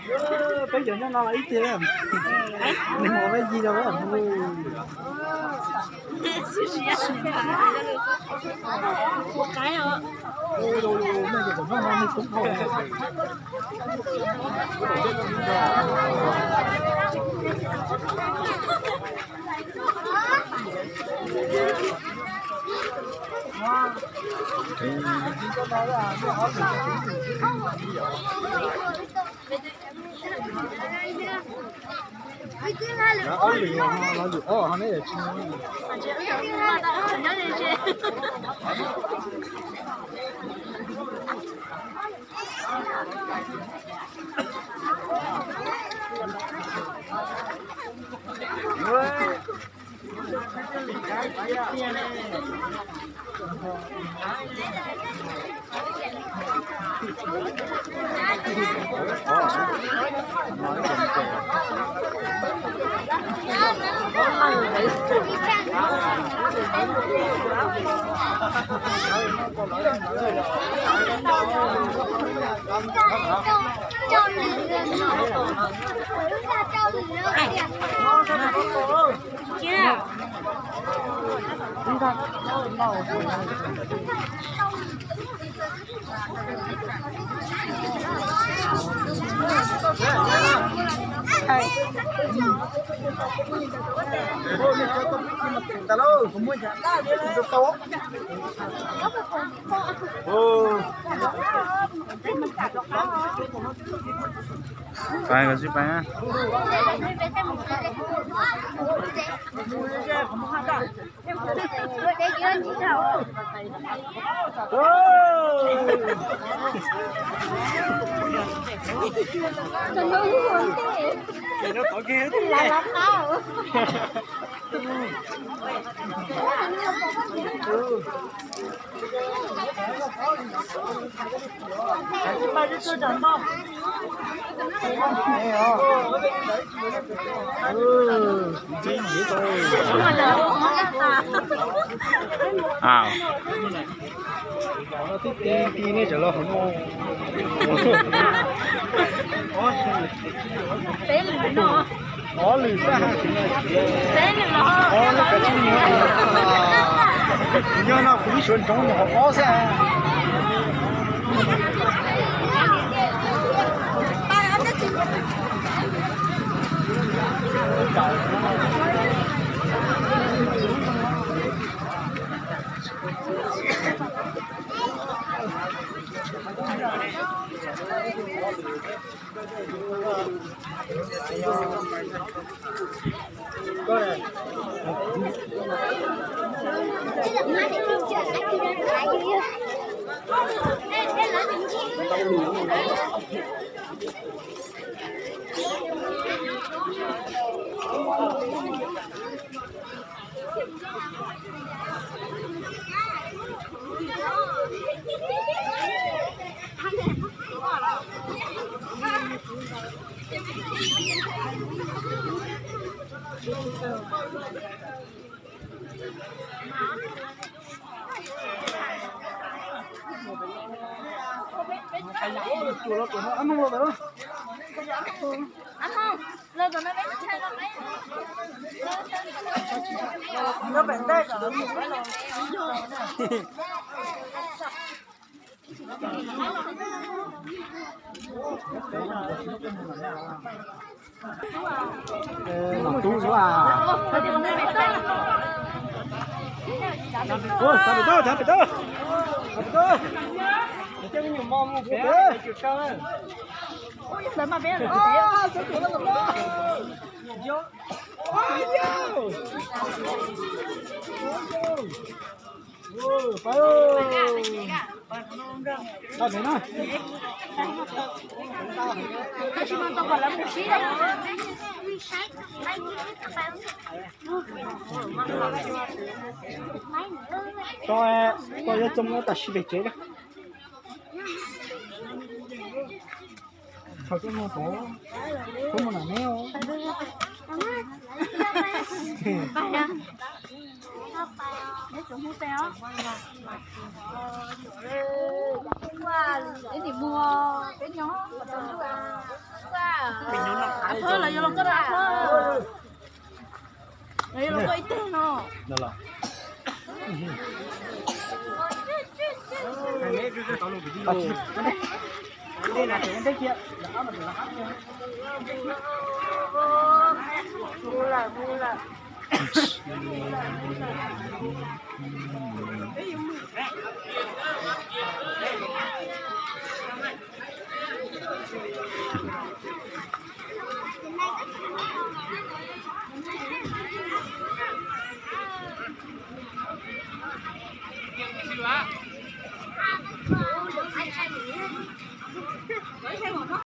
Peb cov nyob no ib tiag, nws mus peb yig rau. Ob lwm, ob lwm, ob, neb tsis Pais, koj sib pais na. Ti ti nej tseem los hauv no. Ob lwm xwb. Ob lwm kav tsij nyob. Nyob no kuv ib suav ntsoov nyuam qhuav ob xwb. Tus, tus, tus, tus, tus, tus, tus. Tso, koj yuav txog tam sim pem tsev na. Thaum twg mus tod, koj mus nram neb os. Peb nim mus, peb nyob qhov tau ntuj. Thawj los yuav los koj da, los yuav los koj ib teg no.